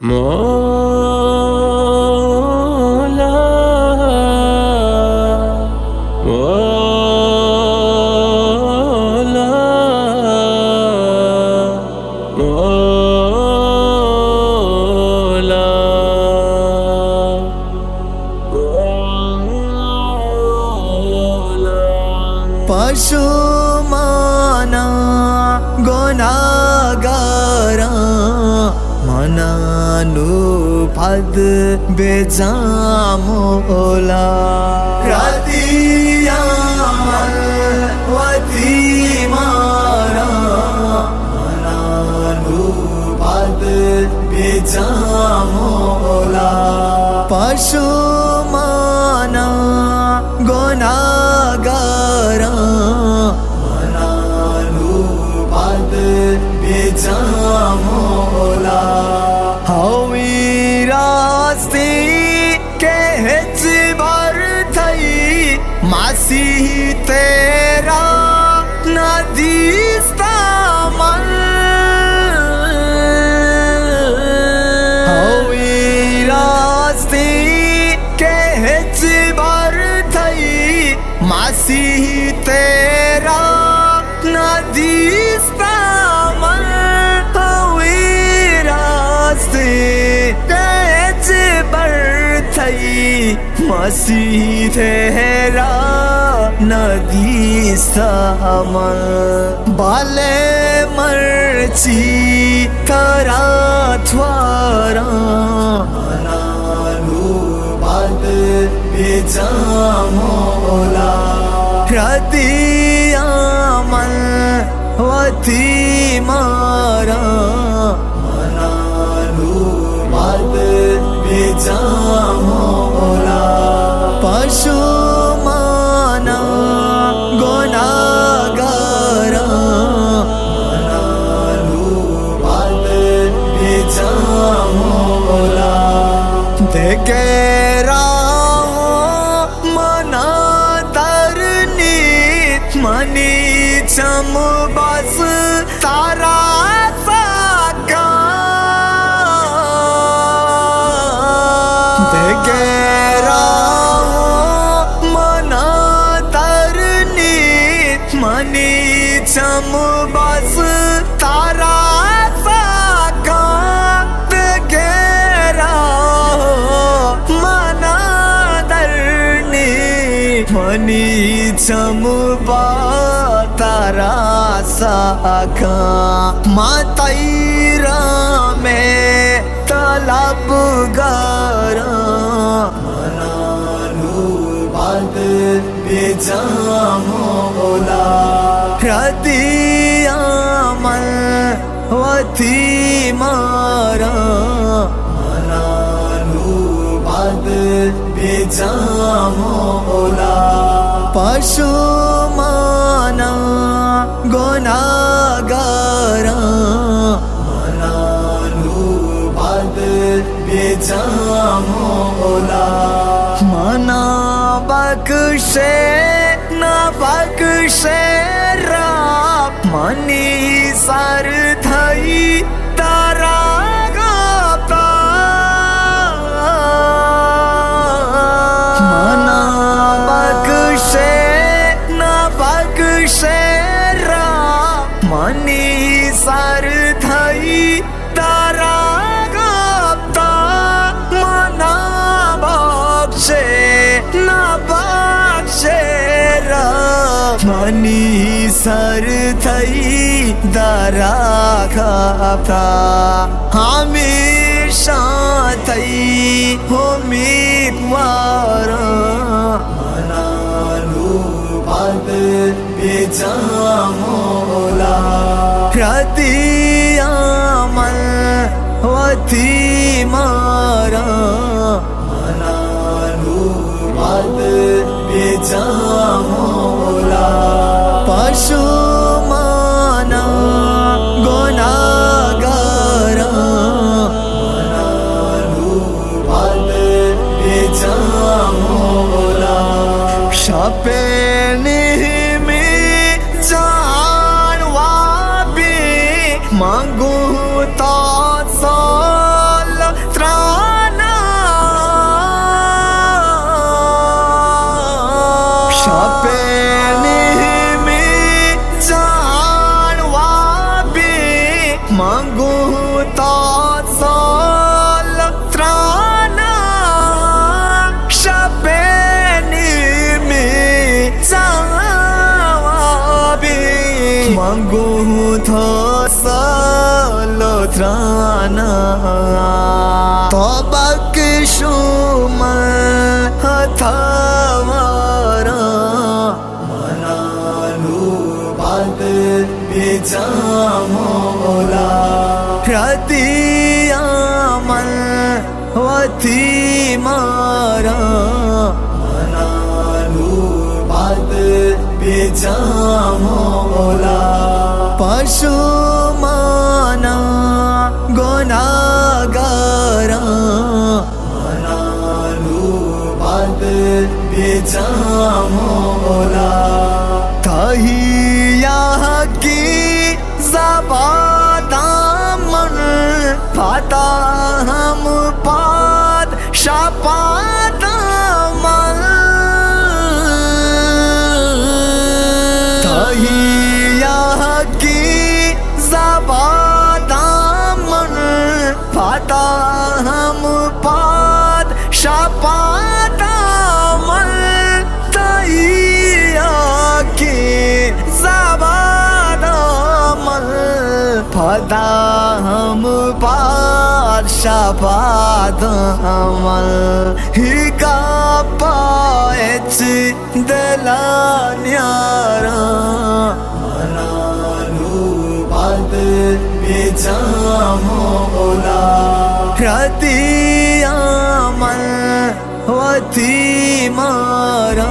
مولا، مولا، مولا۔ پشوماناں گناہگاراں، منا نوں پد بجاں مولا۔ ردی عمل وتی ماراں، منا نوں پد بجاں مولا۔ پشوماناں گناہگاراں، منا نوں پد بجاں مولا۔ ہوئی راستی کہ ہچبر تئی مسیح تیرا ندیستہ من۔ ہوئی راستی کہ ہچبر تئی مسیح تیرا ندیستہ من۔ ہوئی راستی کہ ہچبر تئی مسیح تیرا ندیستہ من۔ بلے مرچی ترا تواراں، منا نوں پد بجاں مولا۔ ردی عمل وتی ماراں، منا نوں پد بجاں مولا۔ پشوماناں گناہگاراں، منا نوں پد بجاں مولا۔ دگہ راہ منا در نیست، منی چم بس ترا سکاں۔ دگہ راہ منا در نیست، منی چم بس ترا سکاں۔ دگہ راہ منا در نیست، منی چم با ترا سکاں۔ ما تئی رحم طلبگاراں، منا نوں پد بجاں مولا۔ ردی عمل وتی ماراں، منا نوں پد بجاں مولا۔ پشوماناں گناہگاراں، منا نوں پد بجاں مولا۔ منا بکشے نہ بکشے رب، منی سر تئی درا کپتہ۔ منا بکشے نہ بکشے رب، منی سر تئی درا کپتہ۔ منا بخشے نہ بخشے رب، منی سر تئی درا کپتہ۔ ہمیشاں تئی امیدواراں، منا نوں پد بجاں مولا۔ ردی عمل وتی ماراں، منا نوں پد بجاں مولا۔ پشوماناں گناہگاراں، منا نوں پد بجاں مولا۔ شپ ءِ نیمی جان وابی، من گوں تو سال من گوں تو سال ترانا، شپے نیمی جوابی۔ من گوں تو سال ترانا، تو بکشو من ہتاواراں۔ منا نوں پد بجا مولا، ردیاں من وتی مارا۔ منا نوں پد بجا مولا، پشومانا گناہگاراں۔ منا نوں پد بجا مولا، تئی یکیں زباداں من، پدا ہم پاد شپاداں من۔ تئی یکیں زباداں من، پدا ہم پاد شپاداں من۔ تئی یکیں زباداں من، پدا ہم پاد شپاداں من۔ ہی گپا ہچ دلا نیاراں۔ منا نوں پد بجا مولا، ردیاں من وتی مارا۔